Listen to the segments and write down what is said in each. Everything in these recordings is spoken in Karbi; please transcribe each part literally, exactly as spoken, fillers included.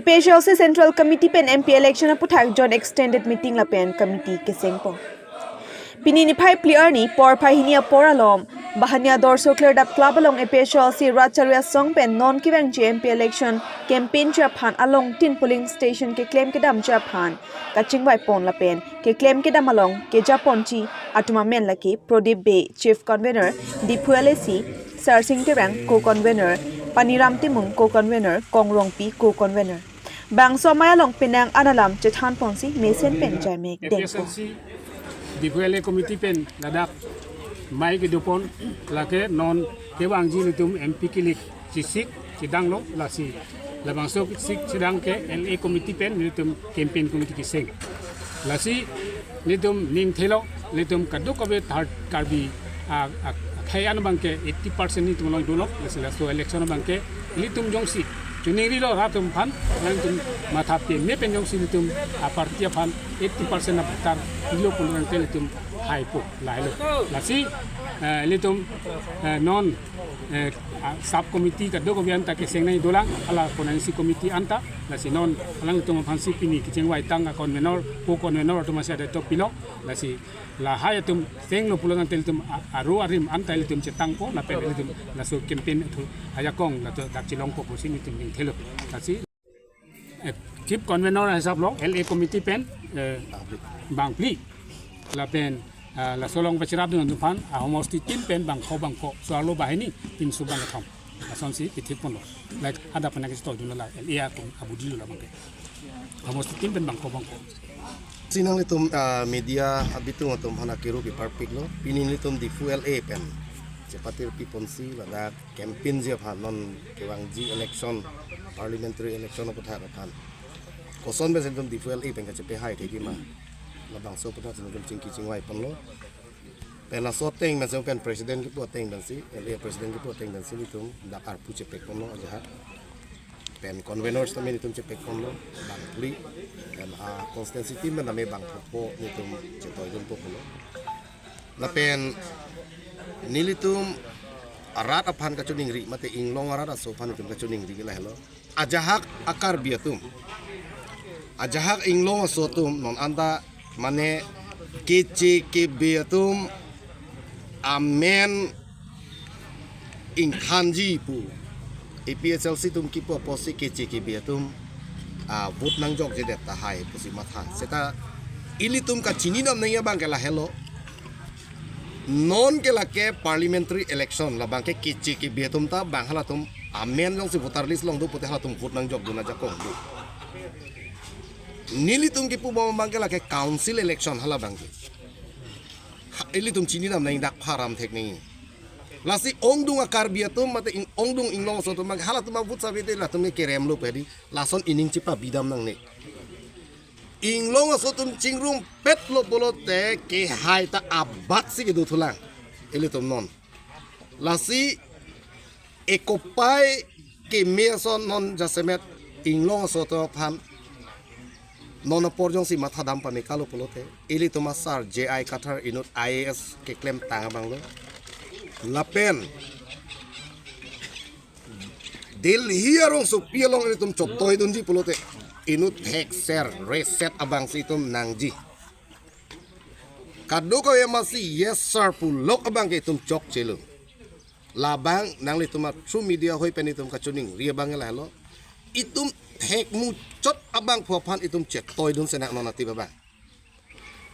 APHLC Central Committee pen M P election aputhak joint extended meeting lapen committee kesengpo. Pini niphai phli arni porphai hini apor alom Bahania Dorsokler Dap Club along APHLC rat charve asong pen non kevangji M P election campaign ji aphan along tin polling station keklem kedamji aphan kachingvaipon lapen keklem kedam along kejaponji atum amen lake Prodip Bey, Chief Convener, Diphu LAC, Sarsing Terang, Co-Convener, Paniram Timung, Co-Convener, Kong Rongpi, Co-Convener. Bangso amei along penang an alam chethanponsi mesen pen jaimek dengpo. APHLC Diphu LA Committee pen ladak amei kedopon lake non kevangji nelitum M P ke-elect chisik chedanglo lasi labangso sik chedang ke LA Committee pen nelitum campaign committee keseng. Lasi nelitum ning thelo, nelitum kadokave third Karbi a, a, akhei an abangke eighty percent nelitum along dolo, lasi laso election abangke nelitum jongsi choningrilo rat atum aphan, nelitum matha peme pen jongsi nelitum a party aphan eighty percent a voter pilo pulo tangte nelitum haipo, lahelo. Lasi, eh, nelitum, eh, non, eh, a, sub committee kadokave anta keseng nangji dolang, hala konansi committee anta, lasi non alanglitum aphansi pini kechingvaitang a convener, co-convener atum asi adaito pilo, lasi lahai atum senglo pulo tangte nelitum a, aro arim anta nelitum chetangpo, lapen nelitum laso campaign athu ajakong ladak chelongpo pusi nelitum ning thelo. Lasi, eh, Chief Convener hisap along LA Committee pen, eh, bangphli. Lapen, ah, laso along pachirapdun atum aphan, ah, homosti tin pen bangkho bangkho. So arlo banghini, pinso bangkethom. Lasonsi kethipponlo. Like, ada pernah kasih tahu dulu lah, LA akun Abu Dilu labangke. Homosti tin pen bangkho bangkho. Si nanglitum, ah, media abitung atum aphan akiru piparpiklo. Pini nelitum Diphu LA pen chepatirpiponsi ladak campaign ji aphan non kevangji election, parliamentary election aputhak aphan. Koson pensi nelitum Diphu LA pen kachepehai thekji ma. Labangso aputhak si nelitum chingki chingvaiponlo. Pen laso ateng pensi pen president kipu ateng pensi, LA president kipu ateng pensi nelitum dak arpu chepekponlo ajahak. Pen conveners tame nelitum chepekponlo, bangphli. Pen a constituency team tame bangphli nelitum chetoidunpo pulo. Lapen nelitum arat aphan kachoningri, mate inglong arat aso aphan nelitum kachoningri lahelo. Ajahak a-Karbi atum, ajahak inglong aso atum non anta mane keche kebe atum amen ingthanji pu. APHLC atum kipu apotsi keche kebe atum, ah, vote nangjokjedet tahai pusi matha. Seta ilitum kachinidam nangji abangke lahelo. Non ke lake parliamentary election, labangke keche kebe atum ta bang halatum amen jongsi voter list along do pute halatum vote nangjokdun ajakong do. Nelitum kipubom abangke lake council election halabangke. Ha, ilitum chinidam nangji, dak pharam thek nangji. Lasi ongdung a-Karbi atum mate ing-, ongdung inglong aso atum abangke halatum avote save te latum ke keremlo pedi, lason ining chepabidam nangne. Inglong aso atum chingrumpetlo pulote kehai ta abatsi kedo thulang ilitum non. Lasi ekopai keme ason non jasemet inglong aso atum aphan non apor jongsi mathadam pamekalo pulote ilitum asar J I Kathar inut I A S keklemtang abanglo. Lapen Delhi arongsopi along ilitum chotoi dunji pulote inut thekser reset abangsi itum nangji. Kadokave amatsi yes sir pu lok abangke itum chokchelo. Labang nanglitum a through media ahoi pen itum kachoningri abang lahelo. Itum thek muchot abangphu aphan itum chetoidun senak non atip abang.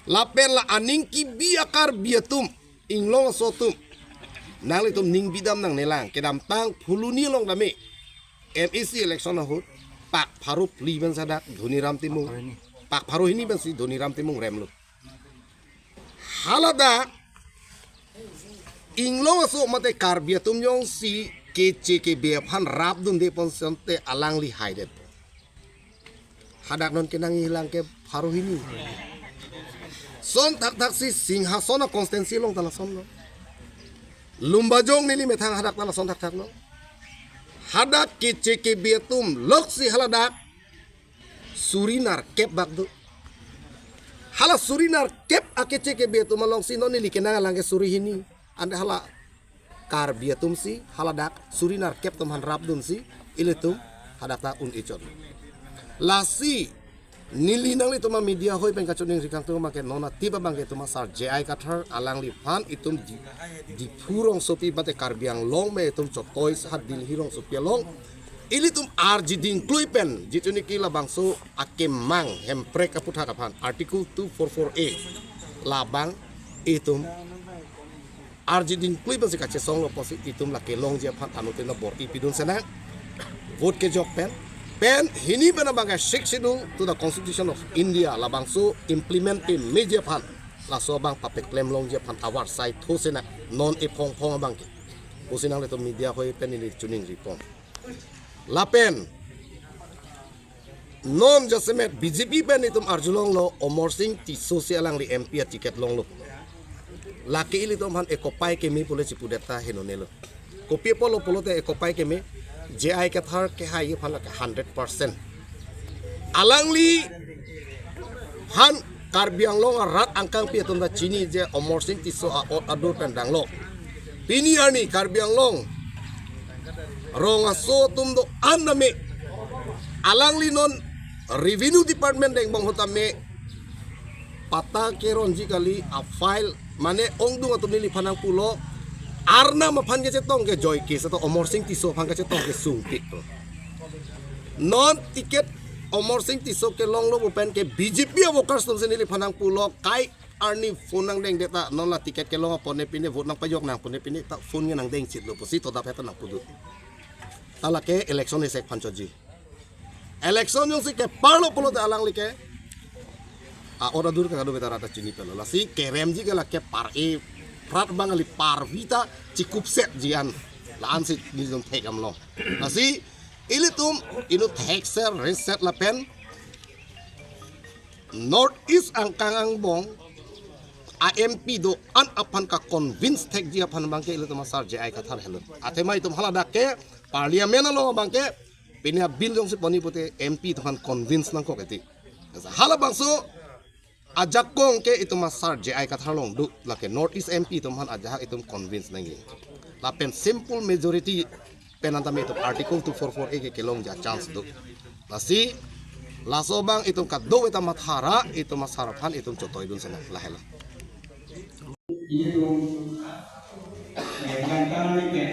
Lapen la aning kebi a-Karbi atum, inglong aso atum, nanglitum ning bidam nangnelang, kedamtang Phuloni along tame M A C election ahut pak pharo phli pensi hadak Dhoniram Timung, pak pharo hini pensi Dhoniram Timung remlo. Haladak inglong aso mate Karbi atum jongsi keche kebe aphan rapdunde pon sante alangli haidet. Hadak non kenangji lang ke pharo hini. Son thakthaksi Singhason a constituency along ta lasonlo. Lumbajong neli methang hadak ta lason thakthaklo. Hadak keche kebe atum loksi haladak suri nerkep bak do. Hala suri nerkep akeche kebe atum alongsi non neli kenang lang ke suri hini. Ante hala Karbi atumsi haladak suri nerkep atum aphan rapdunsi ilitum hadak ta un-e chot. Lasi neli nanglitum a media hoi pen kachiningri kangtung abangke non atip abangke itum a sar J I Kathar alangliphan itum di, Diphu rongsopi mate Karbi Anglong me itum chotoi sahat Delhi rongsopi along ilitum arji dingklui pen jitu niki labangso akemang Hemprek aputhak aphan Article two four four A labang itum arji dingklui pensi kachesonglo pusi itum lake longji aphan anuttin bor-i pidun senang. Vote kejok pen, pen hini pen abangke Sixth Schedule to the Constitution of India labangso implement meji aphan, laso abang papeklem longji aphan avarsai tho senang non ephong phong abangke. Pusi nanglitum media hoi pen neli chiningri pon. Lapen non jasemet B J P pen itum arjulonglo Amarsing Tisso si alangli M P a ticket longlo. Lake ilitum aphan ekopai keme pule chipudet ta henonelo. Kopi apotlo pulote ekopai keme J I Kathar kehai aphan lake hundred percent. Alangliphan Karbi Anglong arat angkangpi atum ta chiniji Amarsing Tisso a-ot adur pen danglo. Pini arni Karbi Anglong rong aso atum do-an tame alangli non Revenue Department dengbong ahut tame patta keronji kali a-file mane ongdung atum neliphan nangpulo Arnam aphan kachetong ke joy case ato Amarsing Tisso aphan kachetong ke sungpik to. Non ticket Amarsing Tisso kelonglo pu pen ke B J P a-workers atumsi neliphan nangpulo kai arni phone nangdengdet ta non la ticket kelong apot ne pine vote nangpajok nang pu ne pine ta phone nge nangdeng chitlo pusi to dap heta nangpudun. Ta lake election esek aphan choji. Election jongsi keparlo pulote alangli ke a-ot adur ke kado beta rata chini pelo. Lasi keremji ke lake par-e prat bang ali parvi ta chikupset ji an. La-ansi nelitum thek damlo. Lasi ilitum inut thekser reset lapen North East angkang angbong a-M P do-an aphan ka-convince thekji aphan abangke ilitum a sar J I Kathar helo. Athema itum haladak ke Parliament along abangke pine a-bill jongsi ponji pute M P atum aphan convince nangkok eti. Halabangso ajakong ke itum a sar J I Kathar along do, lake North East M P atum aphan ajahak itum convince nangji. Lapen simple majority pen an tame itum Article two four four A ke kelongji a-chance do. Lasi laso abang itum kadokave ta mathara, itum a sar aphan itum chotoidun senang, lahelo. Itum, eh, bukan tangan ikan.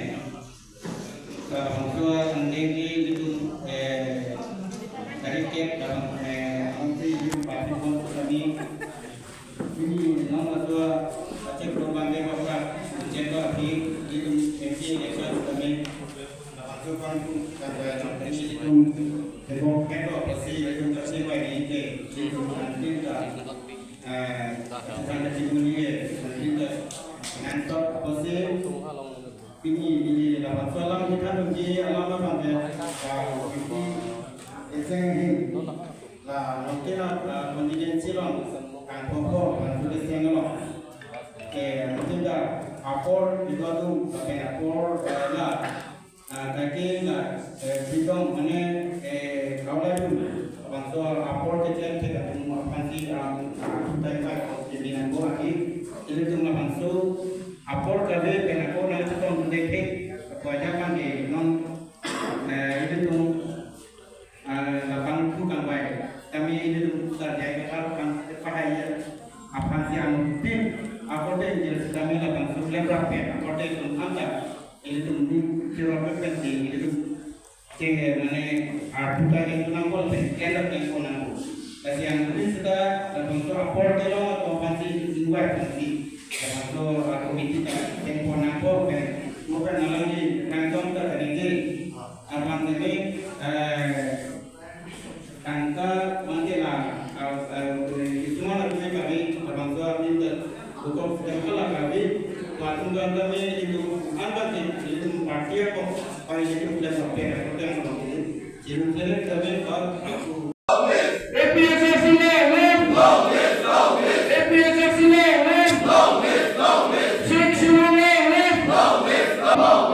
Kalau bangso andeng ke itum, eh, kariket, kalau, eh, menteri itum pasti pon kami. Ini nama tua acek perubahan dia apa? Cek apa? Di, di M P election kami. Laso abang itum, eh, ini itum, tebok ketok pasti itum pasti baik ini ke, itum nanti ta, eh, bukan dari bunyi ke, nanti ta, ngantok pasti. Pini, pini labangso alam kita nungji alam abang ke, ah, isi eseng hin. La, mungkin, ah, constituency along, kangpokpo, kangpokpo eseng along. Ke, mungkin ta apor, itu atu, pakai apor, eh, la, ah, kaki la, eh, bidong, mane, eh, kau la tu, bangso apor kecil, kita tu, aphan si, ah, ah, kita ikat, pimpinan bo lagi, itu tu bangso, apor kave pen ako nangchetong dekhe, ko ajahak abang ke non, eh, ilitum, eh, labang thu kangvai. Kami ilitum sar J I Kathar aphan pahai aphan si anuttin apor te jil si kami labangso klem rap pen apor te itum anta ilitum ni chirap pen si ilitum Ke mane arpu ta ke tunang bol pen, ke la pen ko nang bol. Kasi yang ini sudah, labangso apor ke lo, atau pansi invite pansi. Labangso, ah, komiti ta, pen ko nang bol pen. Mo pen nalangji, nangtong ta kani je. Aphan sini, eh, tangka mandi la, ah, eh, itu mana punya kami, labangso amin ta, hukum sudah kalah kami, waktu kan kami itu, apa sih, itu parti apa, apa itu sudah sampai, apa yang mau ini. A P H L C long live! A P H L C long live! Sixth Schedule long live!